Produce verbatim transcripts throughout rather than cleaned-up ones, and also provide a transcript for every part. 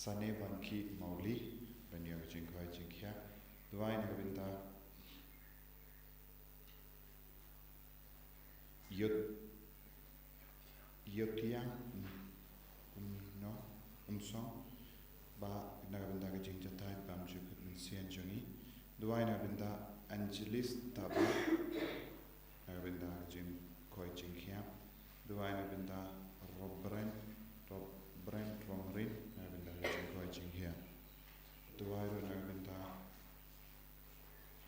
Sane Banki Mawli, ban ïoh ka jingkhoi jingkhiah. Duwai na ka bynta Yot, Yotiang, um, um, no, um song, ba na ka bynta ka jingjatai bam jukut mynsiem jong ngi. Duwai na ka bynta Angelis Taba, na ka bynta ka jingkhoi jingkhiah. Duwai na ka bynta Robren, Robren Rongrin, na ka bynta ka jingkhoi jingkhiah. Duwai ruh na ka bynta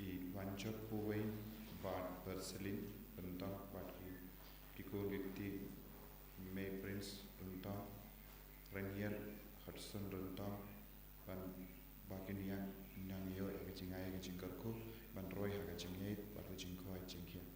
i Wanjop Puwei bad Berselin Ryntong bad ki, ki khun ki kti May Prince Ryntong, Raniel Hudson Ryntong, ban ba kin ïa nang ïoh ïa ka jingai ïa ka jingkyrkhu, ban roi ha ka jingngeit bad ka jingkhoi jingkhiah.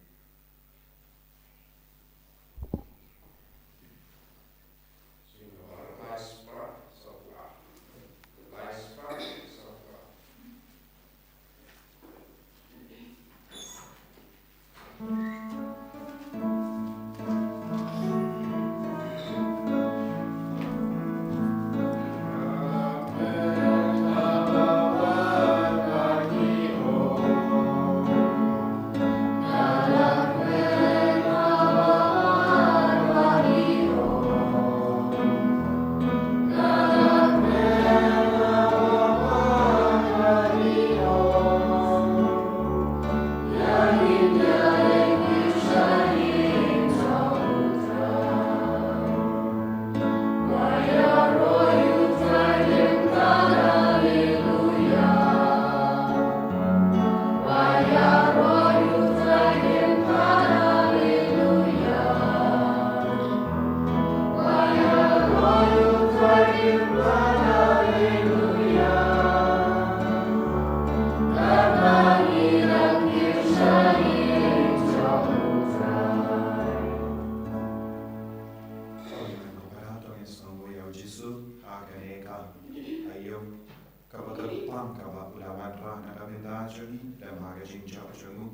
Kaba kyrpang kaba u la wanrah na ka bynta jong ngi, lem ha ka jingjop jong u.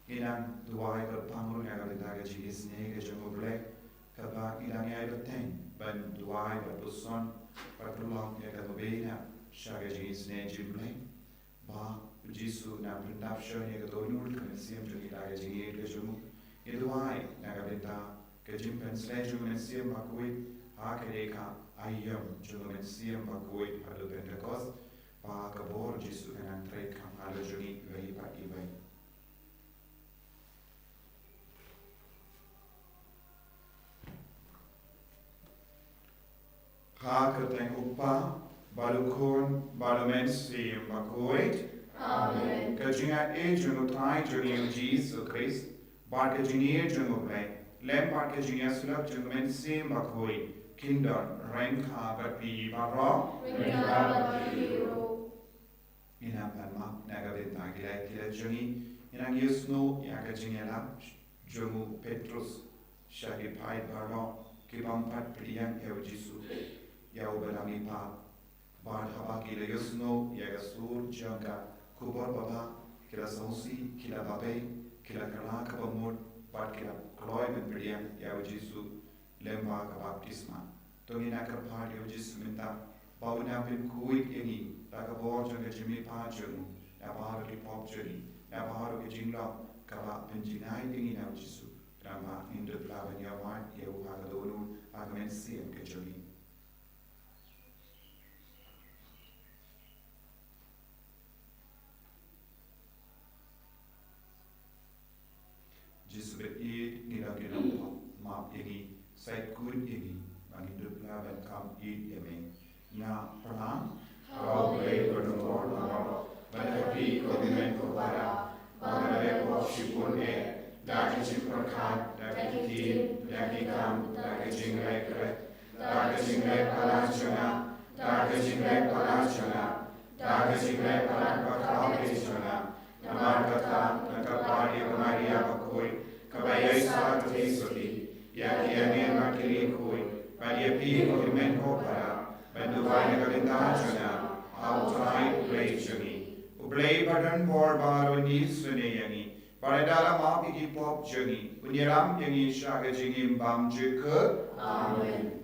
Ngi nang duwai kyrpang ruh na ka bynta ka jingisynei ka jong u Blei, kaba ngi dang ïai bteng ban duwai bad puson bad pynlong ïa ka bynta sha ka jingisynei jong u Blei. Ba u Jisu u nang pyndap shon ïa ka dohnud ka mynsiem jong ngi da ka jingïeit ka jong u. Ngi duwai na ka bynta ka jingpynshlei jong u Mynsiem Bakhuid ha ka dei ka aïom jong u Mynsiem Bakhuid haduh Pentekost, ba ka bor Jisu kan nang trei kham halor jong ngi iwei pa iwei. Ha ka kyrteng u Kpa, bad u Khun, bad u Mynsiem Bakhuid. Amen. Ka jingïeit jong u Trai jong ngi u Jisu Khrist, bad ka jingïeit jong u Blei, lem bad ka jingïasyllok jong u Mynsiem Bakhuid, kin don ryngkat bad phi baroh. Ryngkat bad phi ruh. Ngi nang pan map na ka bynta ki leh ki leh jong ngi, ngi nang ïohsngew ïa ka jingïalap jong u Petrus sha ki paid baroh ki bym pat pdiang ïa u Jisu, ïa uba la mih pat. Bad haba ki la ïohsngew ïa ka sur jong ka khubor babha, ki la sngewsih, ki la babe, ki la kylla kaba mut, bad ki la kloi ban pdiang ïa u Jisu lyngba ka baptisma. To ngin ïa kyrpad ïa u Jisu mynta ba un ïa pynkhuid ïa ngi da ka bor jong ka jingmihpat jong u, na baroh ki pop jong ngi, na baroh ki jinglong, kaba pynjngai ïa ngi na u Jisu. Khnang ba ngin dup lah ban ïoh mad ïa u ha ka dohnud, ha ka mynsiem ka jong ngi. Jisu ba ïeit, ngi la kynmaw, map ïa ngi, sait khuid ïa ngi, ba ngin dup lah ban kham ïeit ïa me. Nga pyrshang, ha U Blei badonbor baroh, bad ha phi ko hynmen ko para, ba nga la leh pop shibun eh, da ka jingpyrkhat, da ka ktien, da ki kam, da ka jingleh khleh, da ka jingleh palat jong nga, da ka jingleh palat jong nga, da ka jingleh palat bakordor jong nga. Namar kata, nga kyrpad ïa ka Maria bakhuid, kaba ïaishah ka theisotti, ïa ki angel bad ki riewkhuid, bad ïa phi ko hynmen ko para, ban duwai na ka bynta jong nga ha U Trai U Blei jong ngi. U Blei badonbor baroh un isynei ïa ngi, bad lada la map ïa ki pop jong ngi, un ïalam ïa ngi sha ka jingim bymjukut. Amen.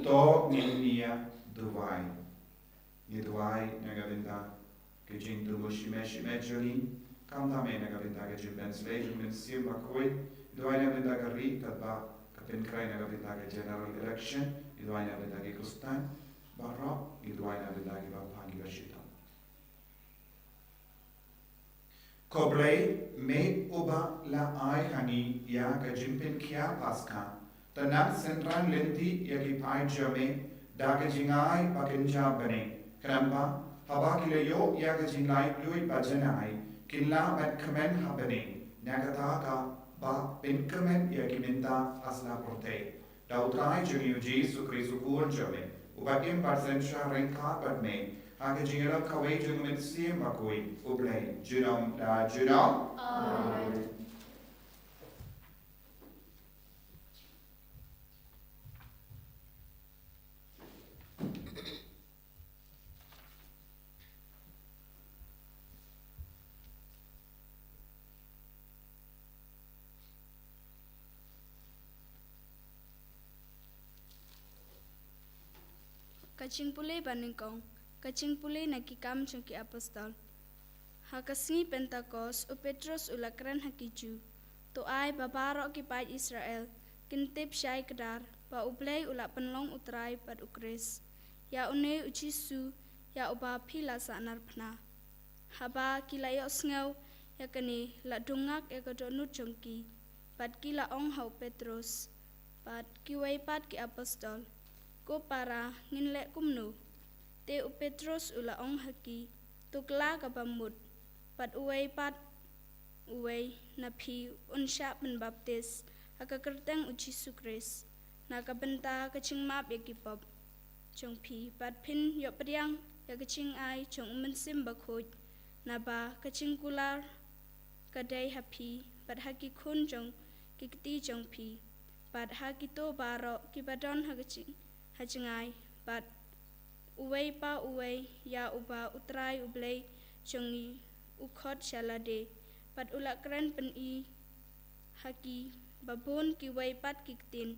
To ngin ïa duwai. Ngi duwai na ka bynta ka jingthmu shimet shimet jong ngi, khamtam eh na ka bynta ka jingpynsleh jong u Mynsiem Bakhuid. Ngi duwai na ka bynta ka ri katba ka pynkhreh na ka bynta ka general election. Ngi duwai na ka bynta ki Khristan baroh. Ngi duwai na ka bynta kiba pang kiba shitom. Ko Blei, me uba la ai ha ngi ïa ka jingpynkhiah Paskha, to nang synran lynti ïa ki paid jong me da ka jingai ba kynja bneng. Khnang ba haba ki la ïoh ïa ka jinglaitluid ba janai, kin lah ban kmen ha bneng. Na kata kaba pynkmen ïa ki mynta ha sla pyrthei. Da U Trai jong ngi U Jisu Khrist U Khun jong me, uba im bad synshar ryngkat bad me ha ka jingïalam kawei jong U Mynsiem Bakhuid, U Blei, junom la junom. Amen. Ka jingpule banyngkong, ka jingpule na ki Kam jong ki Apostol. Ha ka sngi Pentekost, u Petros u la kren ha ki Jiw: To ai ba baroh ki paid Israel kin tip shai kdar ba U Blei u la pynlong U Trai bad U Khrist. Ïa une U Jisu, ïa uba phi la sahnarphna. Haba ki la ïohsngew ïa kane, la dungak ïa ka dohnud jong ki, bad ki la ong ha u Petros bad kiwei pat ki apostol: Ko para, ngin leh kumno? Te u Petros u la ong ha ki: To kylla kaba mut, bad uwei bad uwei na phi un shah pynbaptis ha ka kyrteng U Jisu Khrist na ka bynta ka jingmap ïa ki pop jong phi, bad phin ïoh pdiang ïa ka jingai jong U Mynsiem Bakhuid. Naba ka jingkular ka dei ha phi bad ha ki khun jong ki kti jong phi, bad ha kito baroh kiba don ha ka jing-, ha jngai, bad uwei pa uwei ïa uba U Trai U Blei jong ngi u khot sha lade, bad u la kren pyni ha ki babun kiwei pat ki ktien,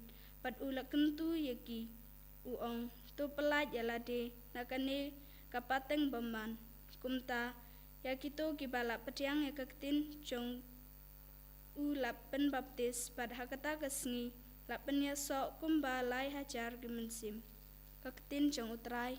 bad u la kyntu ïa ki, u ong, to pyllait ïa lade na kane ka pateng bymman. Kumta ïa kito kiba la pdiang ïa ka ktien jong u la pynbaptis, bad ha kata ka sngi la pynïasoh kumba lai hajar ki mynsiem. Ka ktien jong U Trai.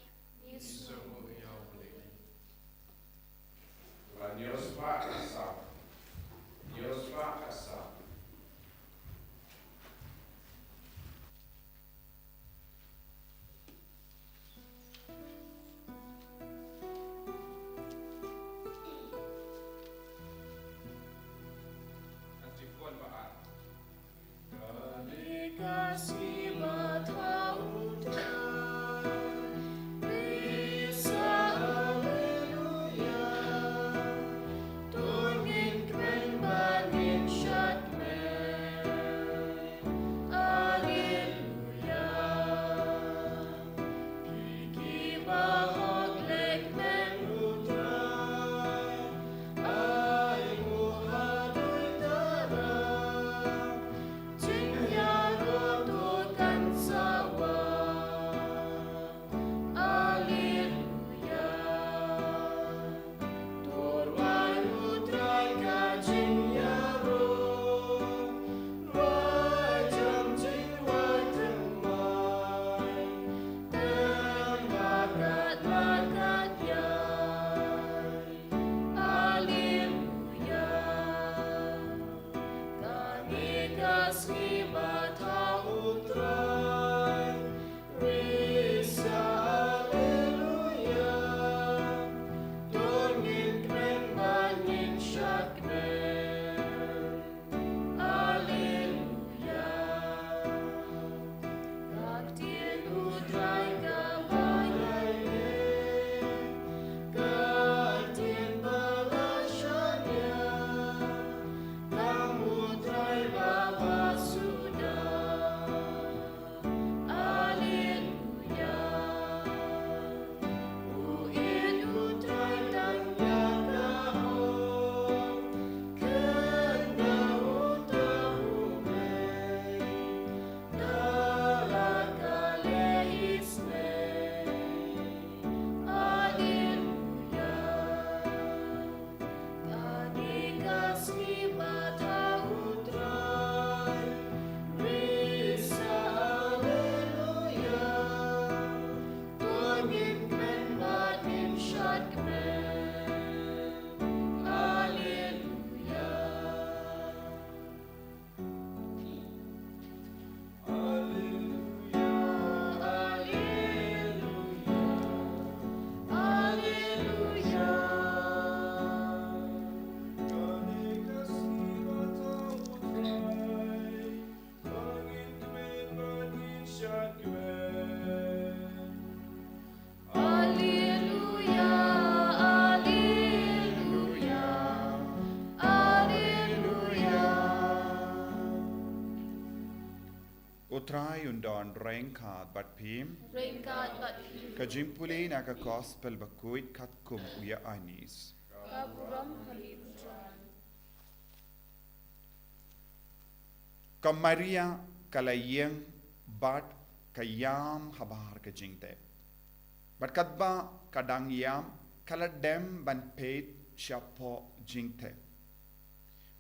Alleluia, alleluia, alleluia. U Trai un don ryngkat bad phi. Ryngkat bad phi. Ka jingpule na ka Gospel bakhuid katkum u Ïoannis. Ka burom ha phi, U Trai. Ka Maria ka la ïeng bad ka ïam habar ka jingtep. Bad katba ka dang ïam ka la dem ban peit shapoh jingtep.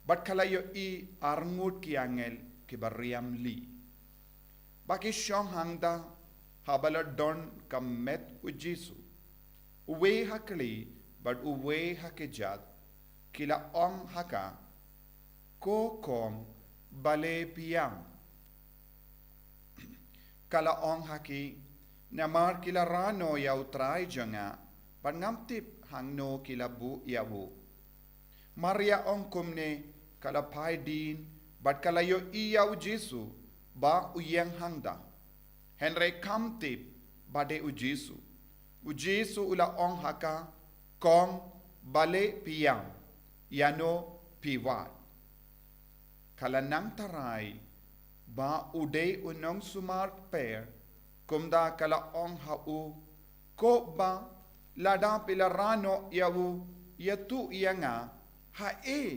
Bad ka la ïohi arngut ki angel kiba riam lih. Ba ki shong hangta haba la don ka met U Jisu. Uwei ha kli bad uwei ha kjat ki la ong ha ka, ko kong, balei phi ïam? Ka la ong ha ki, namar ki la rah noh ïa U Trai jong nga, bad ngam tip hangno ki la buh ïa u. Maria ong kumne, ka la phai dien, bad ka la ïohi ïa U Jisu ba u ïeng hangta. Hynrei kam tip ba dei U Jisu. U Jisu u la ong ha ka, kong, balei phi ïam? Ïano phi wad? ka la nang tharai ba u dei u nongsumar kper, kumta ka la ong ha u, "Ko bah, lada phi la rah noh ïa u, ïathuh ïa nga haei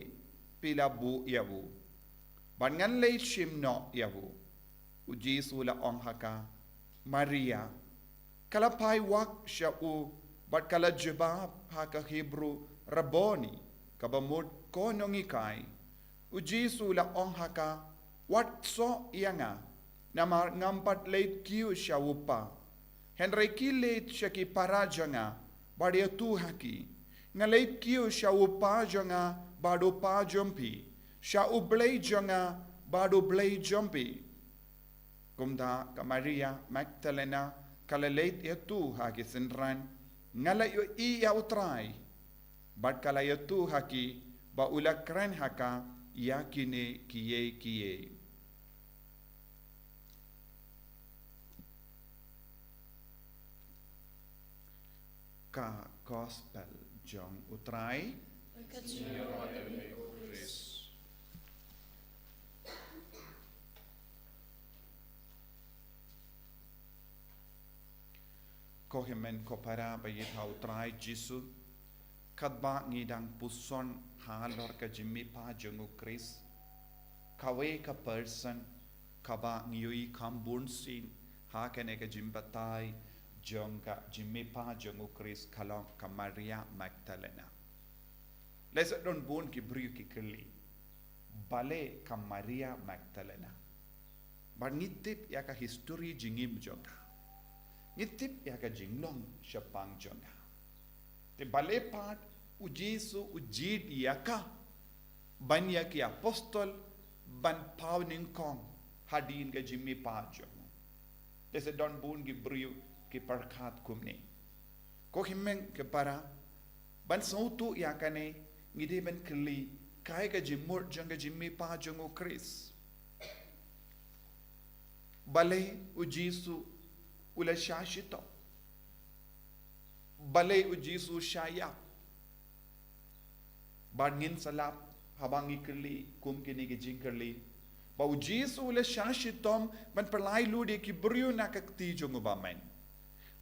phi la buh ïa u, bad ngan leit shim noh ïa u." U Jisu u la ong ha ka, "Maria." Ka la phai wak sha u bad ka la jubab ha ka Hebru, "Rabboni," kaba mut, "Ko nonghikai." U Jisu u la ong ha ka, "Wat soh ïa nga, namar ngam pat leit kiew sha u Kpa. Hynrei khie leit sha ki para jong nga bad ïathuh ha ki, 'Nga leit kiew sha u Kpa jong nga bad u Kpa jong phi, sha u Blei jong nga bad u Blei jong phi.'" Kumta ka Maria Magdalena ka la leit ïathuh ha ki synran, "Nga la ïohi ïa u Trai," bad ka la ïathuh ha ki ba u la kren ha ka ïa kine kiei kiei. Ka Gospel jong u Trai. Ka jingïarap ïa u Khrist. Ko hynmen ko para ba ïeit ha u Trai Jisu, katba ngi dang puson halor ka jingmihpat jong u Khrist, kawei ka person kaba ngi ïohi kham bun sien ha kane ka jingbatai jong ka jingmihpat jong u Khrist ka long ka Maria Magdalena. Lehse don bun ki briew ki kylli, balei ka Maria Magdalena? Bad ngi tip ïa ka history jingim jong ka. Ngi tip ïa ka jinglong shaphang jong ka. Te balei pat u Jisu u jied ïa ka ban ïa ki apostol ban paw nyngkong hadien ka jingmihpat jong u? Te sa don bun ki briew ki pyrkhat kumne. Ko hynmen ko para, ban sngewthuh ïa kane, ngi dei ban kylli, kaei ka jingmut jong ka jingmihpat jong u Khrist? Balei u Jisu u la shah shitom? Balei u Jisu u shah ïap? Bad ngin sa lap haba ngi kylli kum kine ki jingkylli, ba u Jisu u la shah shitom ban pynlait lut ïa ki briew na ka kti jong u bymman,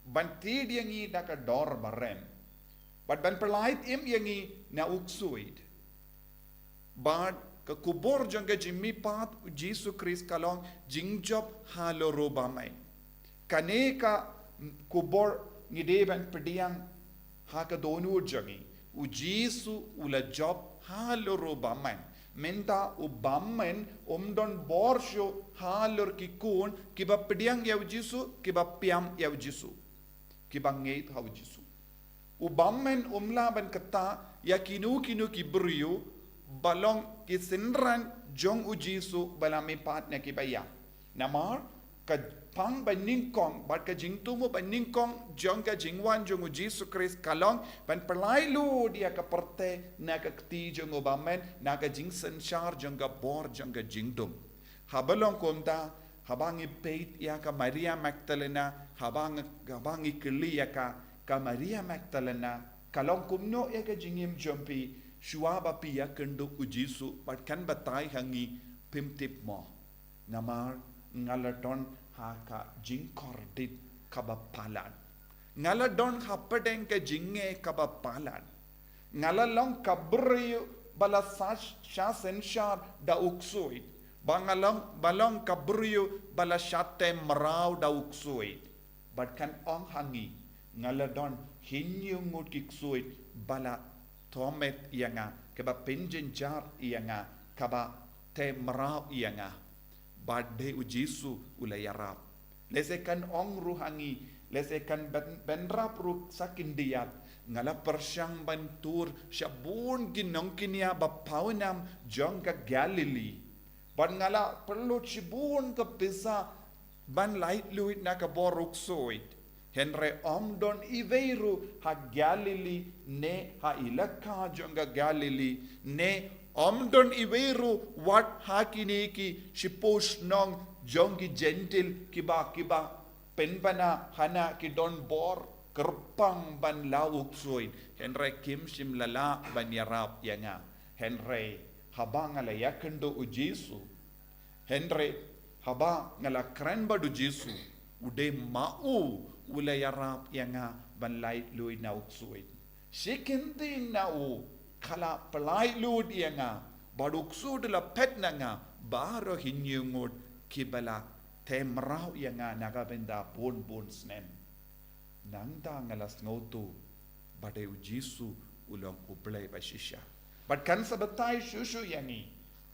ban thied ïa ngi da ka dor ba rem, bad ban pynlait im ïa ngi na u ksuid. Bad ka khubor jong ka jingmihpat u Jisu Khrist ka long jingjop halor u bymman. Kane ka khubor ngi dei ban pdiang ha ka dohnud jong ngi. U Jisu u la jop halor u bymman. Mynta u bymman um don bor shuh halor ki khun kiba pdiang ïa u Jisu, kiba piam ïa u Jisu, kiba ngeit ha u Jisu. U bymman um lah ban kata ïa kino kino ki briew ba long ki synran jong u Jisu ba la mihpat na kiba ïap. Namar ka pang ba nyngkong bad ka jingthmu ba nyngkong jong ka jingwan jong u Jisu Khrist ka long ban pynlait lut ïa ka pyrthei na ka kti jong u bymman, na ka jingsynshar jong ka bor jong ka jingdum. Haba long kumta, haba ngi peit ïa ka Maria Magdalena, haba ngi, haba ngi kylli ïa ka, ka Maria Magdalena ka long kumno ïa ka jingim jong phi shuwa ba phi ïakynduh u Jisu, bad kan batai ha ngi, phim tip mo. Namar nga la don ha ka jingkordit kaba palat. Nga la don hapdeng ka jingeh kaba palat. Nga la long ka briew ba la sa, shah synshar da u ksuid. Ba nga long, ba long ka briew ba la shah tei mraw da u ksuid. Bad kan ong ha ngi, nga la don hynñiew ngut ki ksuid ba la thomet ïa nga, kaba pynjynjar ïa nga, kaba tei mraw ïa nga. Bad dei u Jisu u la ïarap. Lehse kan ong ruh ha ngi, lehse kan byn, bynrap ruh sa khyndiat, nga la pyrshang ban tur sha bun ki nongkñia ba pawnam jong ka Galili. Bad nga la pynlut shibun ka pisa ban lait luid na ka bor u ksuid. Hynrei ym don iwei ruh ha Galili ne ha ilaka jong ka Galili ne ym don iwei ruh wat ha kine ki shiphew shnong jong ki Jentil kiba, kiba pynbna hana ki don bor kyrpang ban la u ksuid. Hynrei kim shym la lah ban ïarap ïa nga. Hynrei Haba nga la ïakynduh u Jisu, hynrei haba nga la kren bad u Jisu, u dei ma u u la ïarap ïa nga ban laitluid na u ksuid. Shi kyntien na u ka la pyllait luid ïa nga, bad u ksuid u la phet na nga baroh hynñiew ngut kiba la tei mraw ïa nga na ka bynta bun bun snem. Nangta nga la sngewthuh ba dei u Jisu u long u Blei ba shisha. Bad kan sa batai shuh shuh ïa ngi,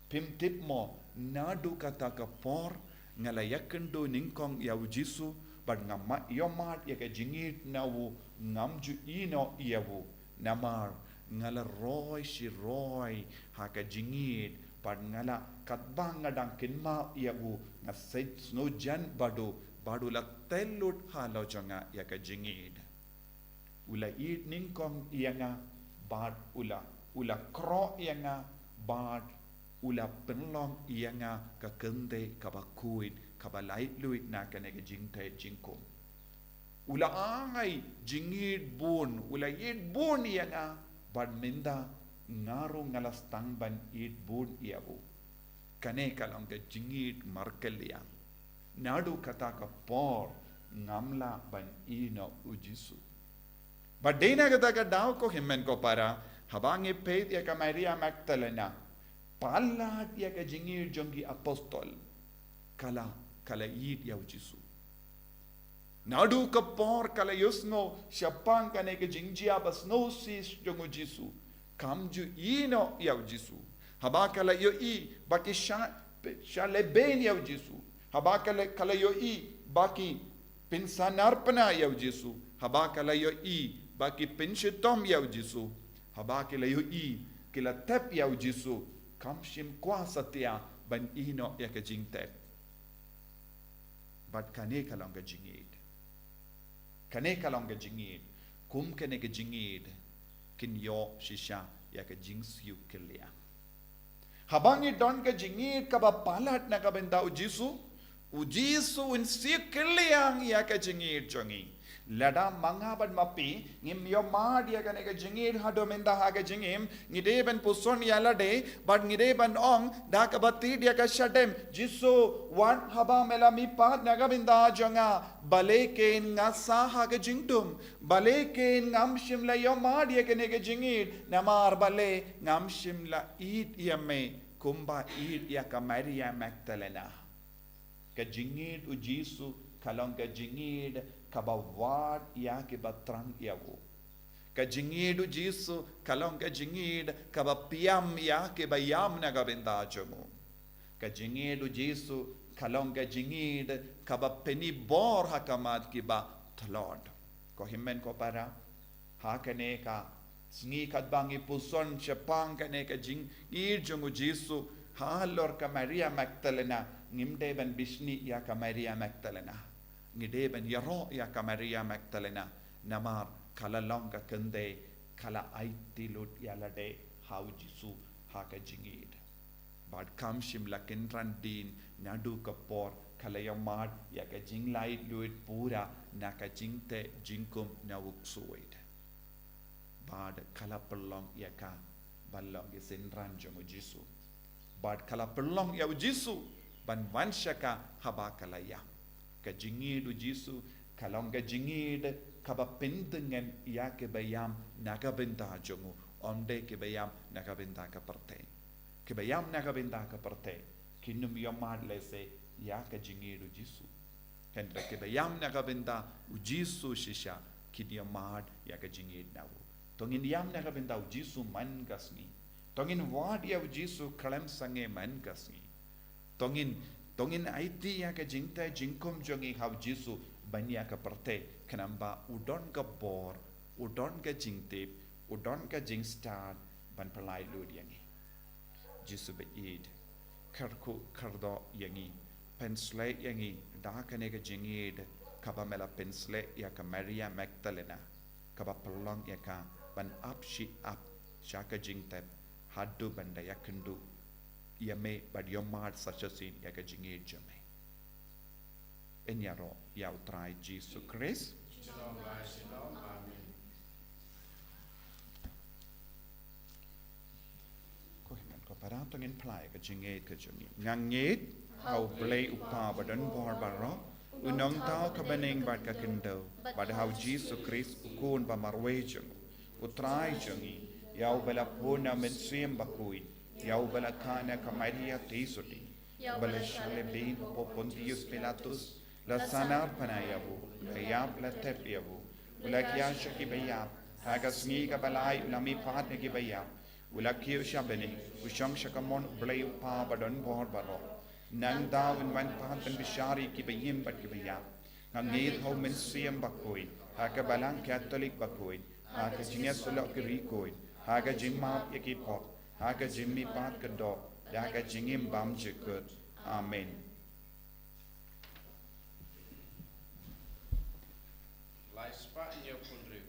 phim tip mo, naduh kata ka por nga la ïakynduh nyngkong ïa u Jisu, bad nga ïohmad ïa ka jingïeit na u, ngam ju ïehnoh ïa u. Namar nga la roi shi roi ha ka jingïeit, bad nga la, katba nga dang kynmaw ïa u, nga sngewjan bad u, bad u la tei lut halor jong nga ïa ka jingïeit. U la ïeit nyngkong ïa nga, bad u la, u la kroh ïa nga, bad u la pynlong ïa nga ka kynthei kaba khuid, kaba laitluid na kane ka jingtei jingkhum. U la ai jingïeit bun, u la ïeit bun ïa nga, bad mynta nga ruh nga la sdang ban ïeit bun ïa u. Kane ka long ka jingïeit markylliang. Naduh kata ka por ngam lah ban ïehnoh u Jisu. Bad dei na kata ka daw ko hynmen ko para, haba ngi peit ïa ka Maria Magdalena, palat ïa ka jingïeit jong ki apostol, ka la, ka la ïeit ïa u Jisu. Naduh ka por ka la ïohsngew shaphang kane ka jingjia ba sngewsih jong u Jisu, kam ju ïehnoh ïa u Jisu. Haba ka la ïohi ba ki shah, shah lehbeiñ ïa u Jisu. Haba ka la, ka la ïohi ba ki pynsahnarphna ïa u Jisu. Haba ka la ïohi ba ki pynshitom ïa u Jisu. Haba ki la ïohi ki la thep ïa u Jisu, kam shym kwah satia ban ïehnoh ïa ka jingthep. Bad kane ka long ka jingïeit. Kane ka long ka jingïeit. Kum kane ka jingïeit kin ïoh shisha ïa ka jingsiew kylliang. Haba ngi don ka jingïeit kaba palat na ka bynta u Jisu, u Jisu un siew kylliang ïa ka jingïeit jong ngi. Lada ma nga bad ma phi ngim ïohmad ïa kane ka jingïeit haduh mynta ha ka jingim, ngi dei ban puson ïa lade, bad ngi dei ban ong da kaba tied ïa ka shadem, Jisu, wat haba me la mihpat na ka bynta jong nga, balei kein nga sah ha ka jingdum, balei kein ngam shym la ïohmad ïa kane ka jingïeit, namar balei ngam shym la ïeit ïa me kumba ïeit ïa ka Maria Magdalena. Ka jingïeit u Jisu ka long ka jingïeit kaba wad ïa kiba thrang ïa u. Ka jingïeit u Jisu ka long ka jingïeit kaba pynïam ïa kiba ïam na ka bynta jong u. Ka jingïeit u Jisu ka long ka jingïeit kaba pyni bor ha khmat kiba tlot. Ko hynmen ko para, ha kane ka sngi katba ngi puson shaphang kane ka jingïeit jong u Jisu halor ka Maria Magdalena, ngim dei ban bishni ïa ka Maria Magdalena. Ngi dei ban ïaroh ïa ka Maria Magdalena, namar ka la long ka kynthei ka la aiti lut ïa lade ha u Jisu ha ka jingïeit. Bad kam shym la kynran dien naduh ka por ka la ïohmad ïa ka jinglaitluid pura na ka jingteh jingkhum na u ksuid. Bad ka la pynlong ïa ka ban long ki synran jong u Jisu. Bad ka la pynlong ïa u Jisu ban wan sha ka haba ka la ïam. Ka jingïeit u Jisu ka long ka jingïeit kaba pyntngen ïa kiba ïam na ka bynta jong u, ym dei kiba ïam na ka bynta ka pyrthei. Kiba ïam na ka bynta ka pyrthei kin ym ïohmad lehse ïa ka jingïeit u Jisu. Hynrei kiba ïam na ka bynta u Jisu shisha kin ïohmad ïa ka jingïeit na u. To ngin ïam na ka bynta u Jisu man ka sngi. To ngin wad ïa u Jisu khlem sangeh man ka sngi. To ngin, to ngin aiti ïa ka jingteh jingkhum jong ngi ha u Jisu ban ïa ka pyrthei, khnang ba u don ka bor, u don ka jingtip, u don ka jingstad ban pyllait lut ïa ngi. Jisu ba ïeit, kyrkhu kyrdoh ïa ngi, pynshlei ïa ngi da kane ka jingïeit kaba me la pynshlei ïa ka Maria Magdalena, kaba pynlong ïa ka ban ap shi ap sha ka jingtep haduh ban da ïakynduh ïa me bad ïohmad sa shisien ïa ka jingïeit jong me. Yn ïaroh ïa u Trai Jisu Khrist. Shalom, shalom. Amen. Ko hynmen ko Para to ngin plie ka jingngeit ka jong ngi. Nga ngeit ha U Blei U Kpa ba don bor baroh, u nongthaw ka bneng bad ka khyndew, bad ha U Jisu Khrist u Khun ba marwei jong u, u Trai jong ngi, ïa uba la pun na u Mynsiem Bakhuid, ïa uba la kha na ka Maria Theisotti, ïa uba la shah leh beiñ hapoh Pontius Pilatus, la sahnarphna ïa u, la ïap, la thep ïa u, u la khia sha ki baïap, ha ka sngi kaba lai u la mihpat na ki baïap, u la kiew sha bneng, u shong sha kamon U Blei U Kpa ba don bor baroh. Nangta un wan pat ban bishar ïa ki baïm bad ki baïap. Nga ngeit ha u Mynsiem Bakhuid, ha ka Balang Katholik bakhuid, ha ka jingïasyllok ki riewkhuid, ha ka jingmap ïa ki pop, ha ka jingmihpat ka doh, da ka jingim bymjukut. Amen. Lai spah hynñiew phew hynriew.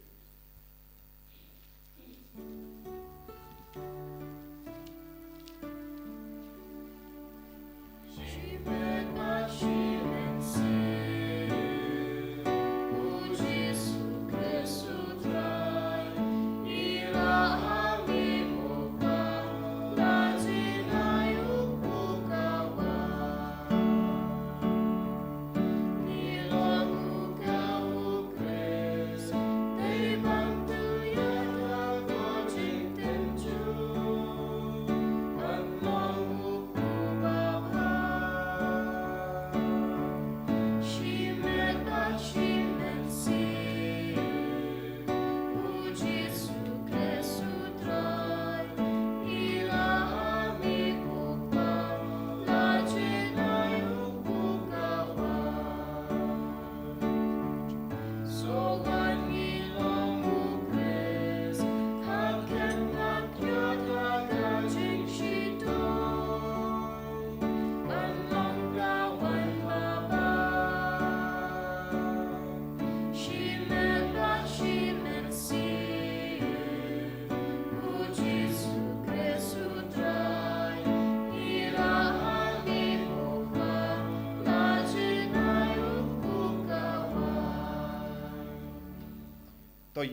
To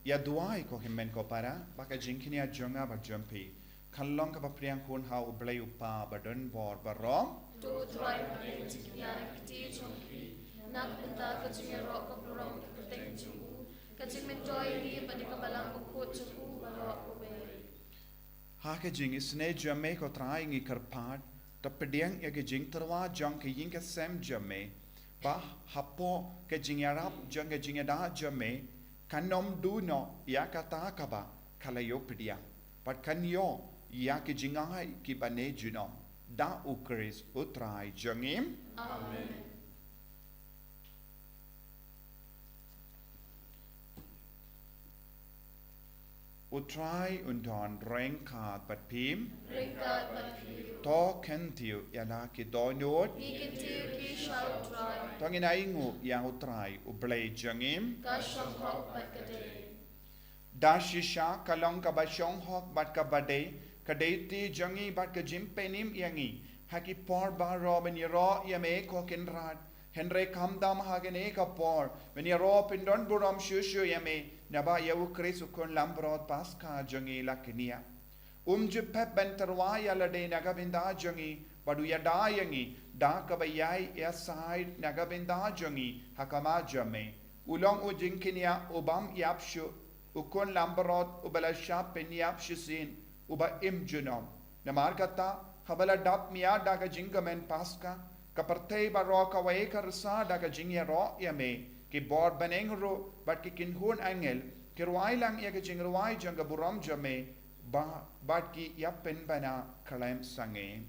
ïa duwai ko hynmen ko para, ba ka jingkñia jong nga bad jong phi kan long kaba pdiang khun ha U Blei U Kpa ba don bor baroh. To U Trai pdiang jingkñia ha ka kti jong phi, na ka bynta ka jingïaroh ka burom ka kyrteng jong u, ka jingmyntoi ïa ngi bad ïa ka Balang Bakhuid jong u baroh kawei. Ha ka jingisynei jong me ko Trai ngi kyrpad, to pdiang ïa ka jingtyrwa jong ka ïing ka sem jong me, ba hapoh ka jingïarap jong ka jingïada jong me, kan ym duh noh ïa kata kaba ka la ïoh pdiang, bad kan ïoh ïa ka jingai kiba ne junom. Da U Khrist U Trai jong ngi. Amen. U Trai un don ryngkat bad phi. Ryngkat bad phi. To kyntiew ïa la ki dohnud. Ngi kyntiew ki sha U Trai. To ngin ainguh ïa U Trai U Blei jong ngi. Ka shong hok bad ka dei. Da shisha ka long kaba shong hok bad kaba dei ka dei kti jong ngi bad ka jingpynim ïa ngi ha ki por baroh ban ïaroh ïa me ko Kynrad. Hynrei khamtam ha kane ka por ban ïaroh pyndon burom shuh shuh ïa me, naba ïa U Khrist U Khun Langbrot Paskha jong ngi la kñia. Um ju pep ban tyrwa ïa lade na ka bynta jong ngi, bad u ïada ïa ngi da kaba ïai ïasaid na ka bynta jong ngi ha khmat jong me. U long u jingkñia u bym ïap shuh, U Khun Langbrot uba la shah pynïap shisien, uba im junom. Namar kata, haba la dap mih da ka jingkmen Paskha, ka pyrthei baroh kawei ka rsa da ka jingïaroh ïa me, ki bor bneng ruh bad ki kynhun angel ki rwai lang ïa ka jingrwai jong ka burom jong me, ba, bad ki ïa pynbna khlem sangeh.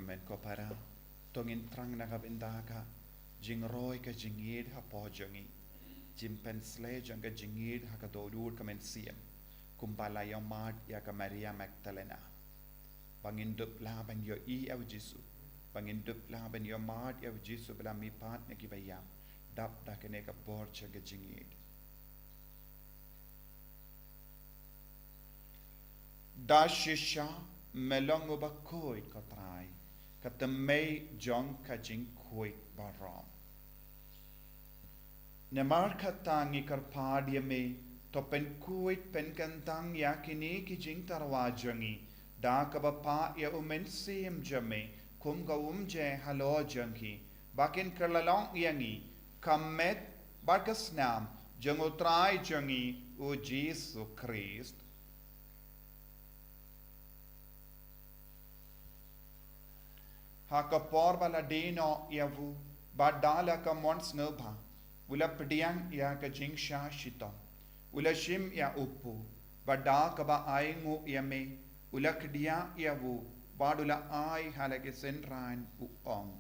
Amen. Ko para, to ngin thrang na ka bynta ka jingroi ka jingïeid hapoh jong ngi. Jingpynsleh jong ka jingïeid ha ka dohnud ka mynsiem, kumba la ïohmad ïa ka Maria Magdalena. Ba ngin dup lah ban ïohi ïa u Jisu. Ba ngin dup lah ban ïohmad ïa u Jisu ba la mihpat na kiba ïap, dap da kane ka bor jong ka jingïeid. Da shisha me long uba khuid, ko Trai, ka thymmei jong ka jingkhuid baroh. Namar kata ngi kyrpad ïa me, to pynkhuid pynkyntang ïa kine ki jingtyrwa jong ngi da kaba phah ïa u Mynsiem jong me kum ka umjer halor jong ki, ba kin kylla long ïa ngi ka met bad ka snam jong u Trai jong ngi u Jisu Khrist. Ha ka por ba la die noh ïa u, bad da la ka mon sngewbha, u la pdiang ïa ka jingshah shitom, u la shim ïa u kpu, bad da kaba ainguh ïa me, u la kdiah ïa u, bad u la ai ha la ki synran, u ong: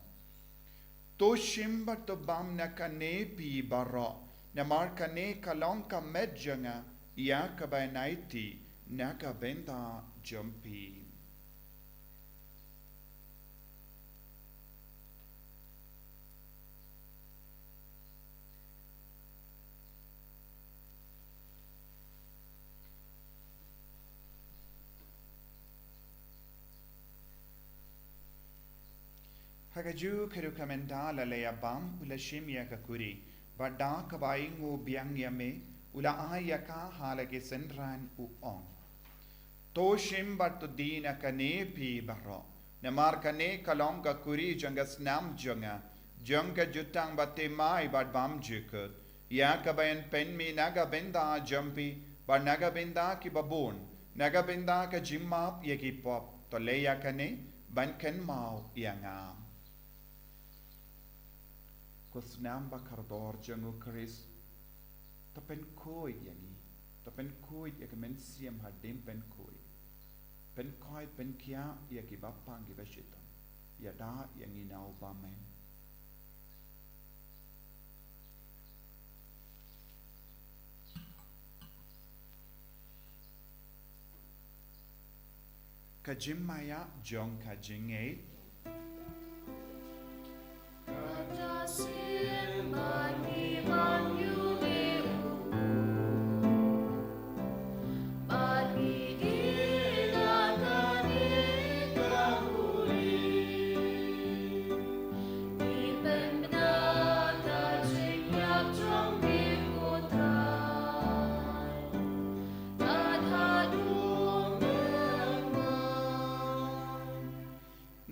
To shim bad to bam na kane phi baroh, namar kane ka long ka met jong nga, ïa kaba yn aiti na ka bynta jong phi. Ha kajuh ka rukom, ynda la leit bam, u la shim ïa ka kuri, bad da kaba ainguh biang ïa me, u la ai ïa ka ha la ki synran, u ong: To shim bad to die na kane phi baroh, namar kane ka long ka kuri jong ka snam jong nga, jong ka jutang bathymmai bad bymjukut, ïa kaba yn pynmih na ka bynta jong phi bad na ka bynta kiba bun, na ka bynta ka jingmap ïa ki pop. To leh ïa kane ban kynmaw ïa nga. Ko snam bakordor jong u Khrist, to pynkhuid ïa ngi, to pynkhuid ïa ka mynsiem hadien pynkhuid. Pynkhuid, pynkhiah ïa kiba pang kiba shitom. Ïada ïa ngi na u bymman. Ka jingmaïa jong ka jingïeid.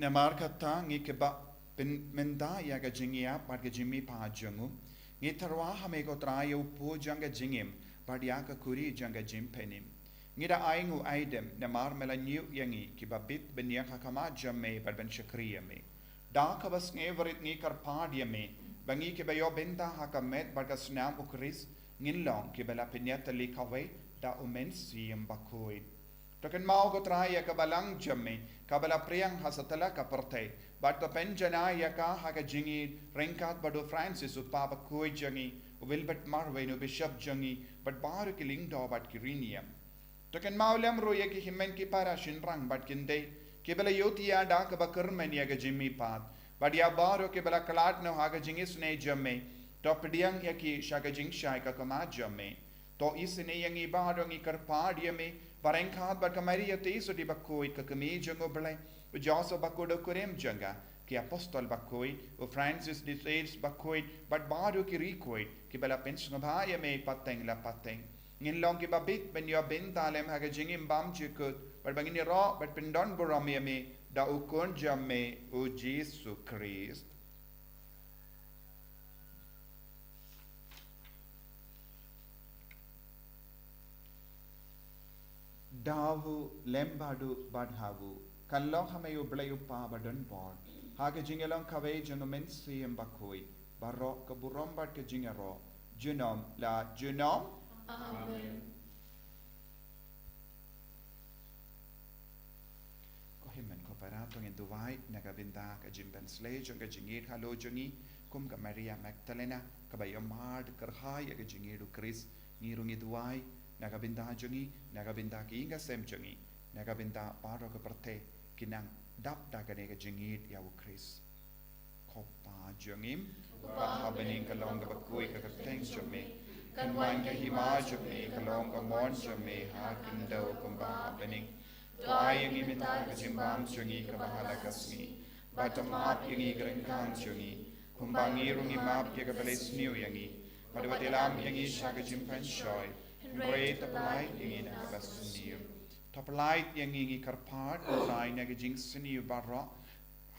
Namar kata ngi kiba pynmynta ïa ka jingïap bad ka jingmihpat jong u, ngi tyrwa ha me ko Trai ïa u kpu jong ka jingim bad ïa ka kuri jong ka jingpynim. Ngi da ainguh aidem namar me la ñiew ïa ngi kiba bit ban ïeng ha khmat jong me bad ban shakri ïa me. Da kaba sngewrit ngi kyrpad ïa me ba ngi kiba ïoh bynta ha ka met bad ka snam u Khrist ngin long kiba la pynïatylli kawei da u Mynsiem Bakhuid. To kynmaw ko Trai ïa ka balang jong me kaba la pdiang ha satlak ka pyrthei, bad to pynjanai ïa ka ha ka jingïeid ryngkat bad u Francis u Papa Bakhuid jong ngi, u Wilbert Marwein u Bishop jong ngi, bad baroh ki lyngdoh bad ki riewniam. To kynmaw lem ruh ïa ki hynmen ki para shynrang bad kynthei kiba la ïohthiah da kaba kyrmen ïa ka jingmihpat, bad ïa baroh kiba la khlad noh ha ka jingisynei jong me, to pdiang ïa ki sha ka jingshai ka khmat jong me. To isynei ïa ngi baroh, ngi kyrpad ïa me, ba ryngkat bad ka Maria Theisotti Bakhuid ka kmie jong u Blei, u Joseph Bakhuid u kurim jong ka, ki Apostol Bakhuid, u Francis de Sales Bakhuid, bad baroh ki riewkhuid kiba la pynsngewbha ïa me pateng la pateng, ngin long kiba bit ban ïoh bynta lem ha ka jingim bymjukut, bad ba ngin ïaroh bad pyndonburom ïa me da u Khun jong me u Jisu Khrist. Da u lem bad u bad ha u, kan long ha me U Blei U Kpa badonbor, ha ka jingïalong kawei jong u Mynsiem Bakhuid, baroh ka burom bad ka jingïaroh junom la junom. Amen. Ko hynmen ko para, To ngin duwai na ka bynta ka jingpynsleh jong ka jingïeit halor jong ngi, kum ka Maria Magdalena kaba ïamar kyrhai ïa ka jingïeit u Khrist. Ngi ruh ngi duwai na ka bynta jong ngi, na ka bynta ki ïing ki sem jong ngi, na ka bynta baroh ka pyrthei, kin nang dap da kane ka jingïeit ïa u Khrist. Ko Pa jong ngi, ba ha bneng, ka long kaba khuid ka kyrteng jong me. Kan wan ka hima jong me, ka long ka mon jong me ha khyndew kumba ha bneng. To ai ïa ngi mynta ka jingbam jong ngi kaba ha la ka sngi. Bad to map ïa ngi ki ryngkang jong ngi, kumba ngi ruh ngi map ïa kiba leh sniew ïa ngi. Bad wat ïalam ïa ngi sha ka jingpynshoi, hynrei to pyllait ïa ngi na kaba sniew. To pyllait ïa ngi, ngi kyrpad, to ai na ka jingsniew baroh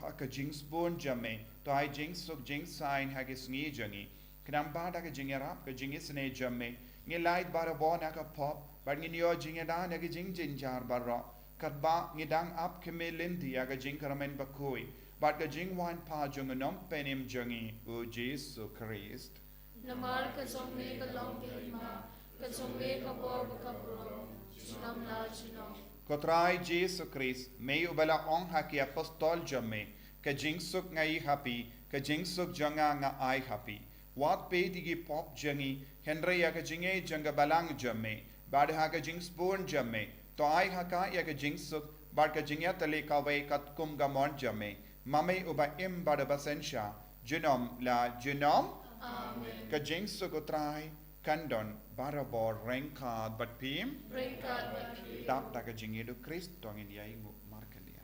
ha ka jingsbun jong me. To ai jingsuk jingsaiñ ha ka sngi jong ngi. Khnang ba da ka jingïarap ka jingisynei jong me, ngin lait barabor na ka pop, bad ngin ïoh jingïada na ka jingjynjar baroh. Katba ngi dang ap khmih lynti ïa ka jingkyrmen bakhuid bad ka jingwan pat jong u Nongpynim jong ngi, u Jisu Khrist. Namar ka jong me ka long ka hima, ka jong me ka bor bad ka burom, junom la junom. Ko Trai Jisu Khrist, me uba la ong ha ki apostol jong me, ka jingsuk nga ai ha phi, ka jingsuk jong nga nga ai ha phi. Wat peit ïa ki pop jong ngi, hynrei ïa ka jingïeit jong ka balang jong me, bad ha ka jingsbun jong me, to ai ha ka ïa ka jingsuk bad ka jingïatylli kawei katkum ka mon jong me, ma me uba im bad uba synshar, junom la junom. Amen. Ka jingsuk u Trai kan don barabor ryngkat bad phi. Ryngkat bad phi. Dap da ka jingïeit u Khrist to ngin ïai nguh markylliang.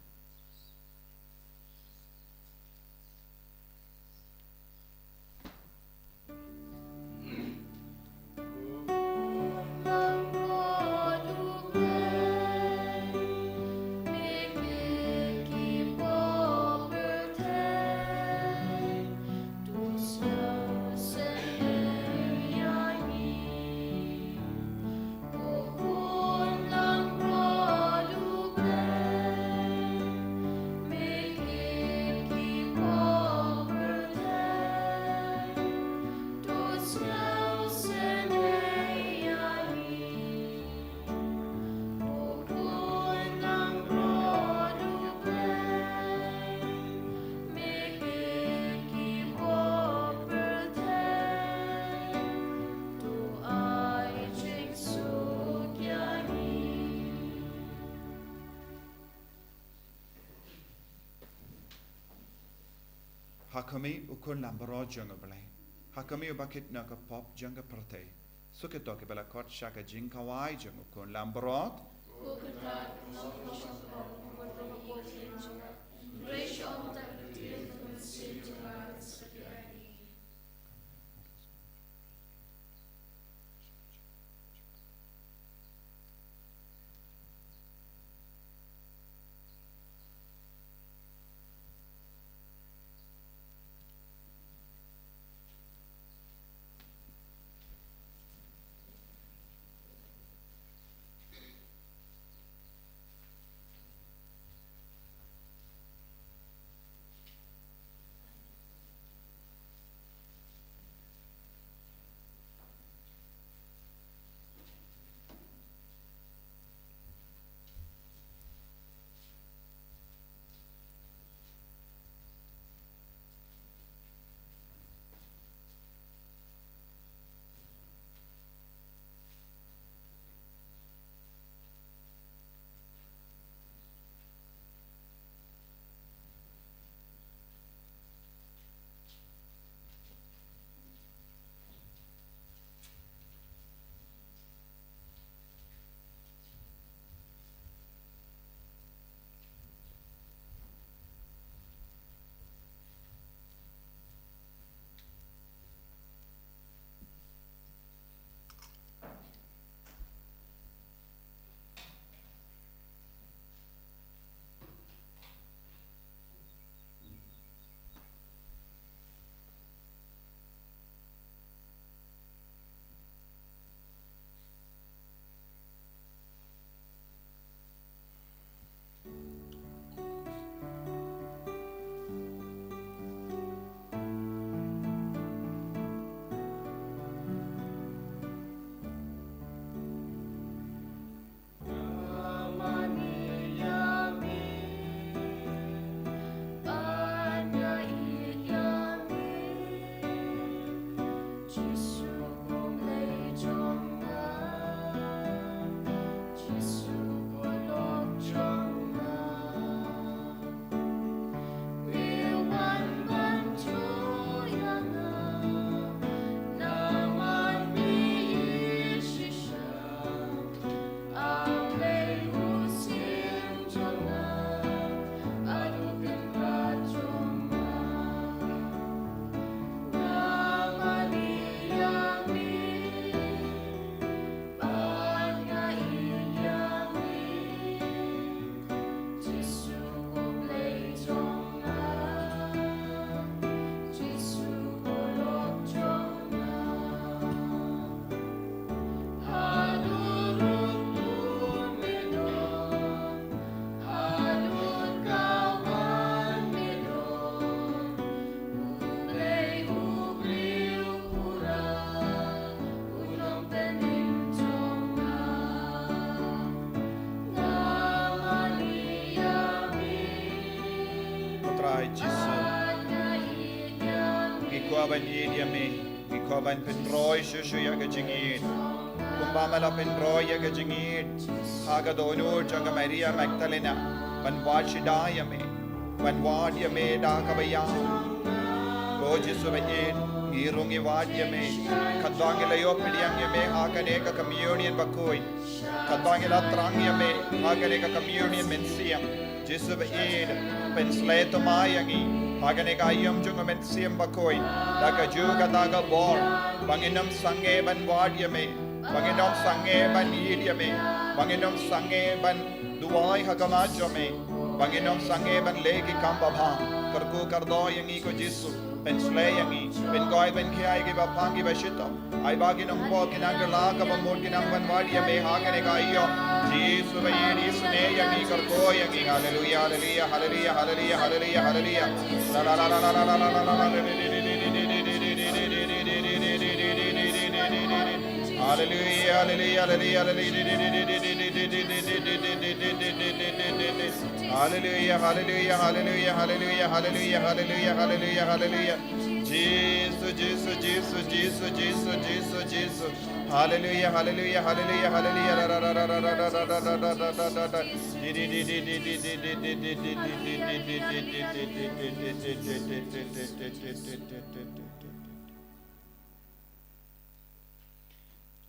Ha khmih u khun langbrot jong U Blei, ha khmih uba kit na ka pop jong ka pyrthei. Suk ïa kito kiba la khot sha ka jingkhawai jong u khun langbrot. Ban ïeit ïa me, ngi kwah ban pynroi shuh shuh ïa ka jingïeit. Kumba me la pynroi ïa ka jingïeit ha ka dohnud jong ka Maria Magdalena, ban wad shida ïa me, ban wad ïa me da kaba ïaid. Ko Jisu ba ïeit, ngi ruh ngi wad ïa me. Katba ngi la ïoh pdiang ïa me ha kane ka communion bakhuid, katba ngi la thrang ïa me ha kane ka communion mynsiem, Jisu ba ïeit, pynsleh thymmai ïa ngi ha kane ka aïom jong ka mynsiem bakhuid, da kajuh kata ka bor, ba ngin ym sangeh ban wad ïa me, ba ngin ym sangeh ban ïeit ïa me, ba ngin ym sangeh ban duwai ha khmat jong me, ba ngin ym sangeh ban leh ki kam babha. Kyrkhu kyrdoh ïa ngi ko Jisu, pynsleh ïa ngi, pynkoit pynkhia ïa kiba phang kiba shitom. Ai ba ki nongpop ki nang kylla kaba mut ki nang ban wad ïa me ha kane ka aïom. Jisu ba ïeit, isynei ïa ngi, kyrkhu ïa ngi. Haleluia, haleluia, haleluia, haleluia, haleluia, haleluia. La la la la la la la la la la. Haleluia, haleluia, haleluia, haleluia, haleluia. Haleluia, haleluia, haleluia, haleluia, haleluia, haleluia, haleluia, haleluia. Jisu, Jisu, Jisu, Jisu, Jisu, Jisu, Jisu. Haleluia, haleluia, haleluia, haleluia.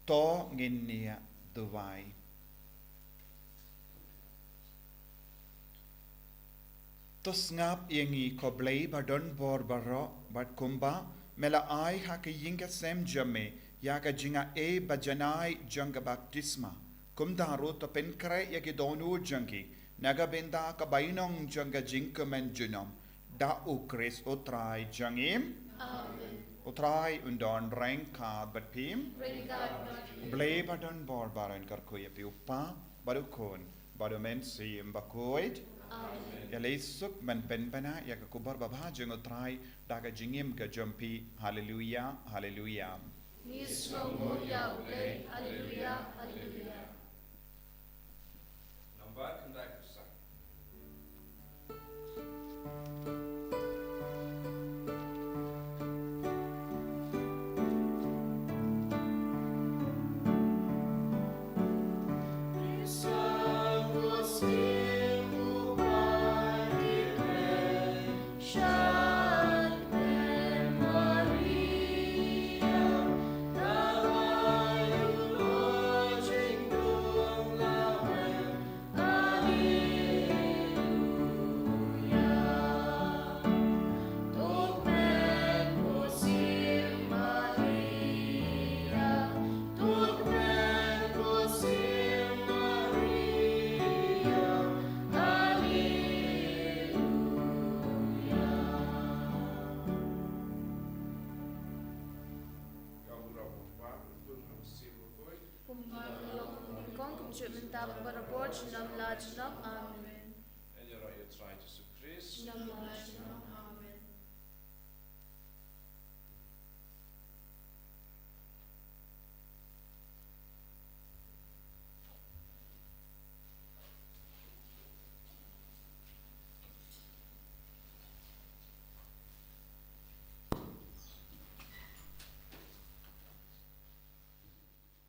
To ngin ïa duwai. To sngap ïa ngi ko Blei ba don bor baroh, bad kumba me la ai ha ka ïing ka sem jong me ïa ka jingaiei ba janai jong ka baptisma, kumta ruh to pynkhreh ïa ki dohnud jong ki na ka bynta ka bainong jong ka jingkmen junom. Da U Khrist U Trai jong ngi. Amen. U Trai un don ryngkat bad phi. Ryngkat bad phi. Blei ba don bor baroh un kyrkhu ïa phi, U Kpa, bad U Khun, bad U Mynsiem Bakhuid. Amen. Ïaleh suk ban pynbna ïa ka khubor babha jong U Trai da ka jingim ka jong phi. Haleluia, haleluia. Ngi sngewnguh ïa U Blei. Haleluia, haleluia. Nambar khyndai phew san. Kumba ka long, kumjuh mynta, barabor, junom la junom. Amen. Ngan ïaroh ïa U Trai Jisu Khrist. Junom la junom.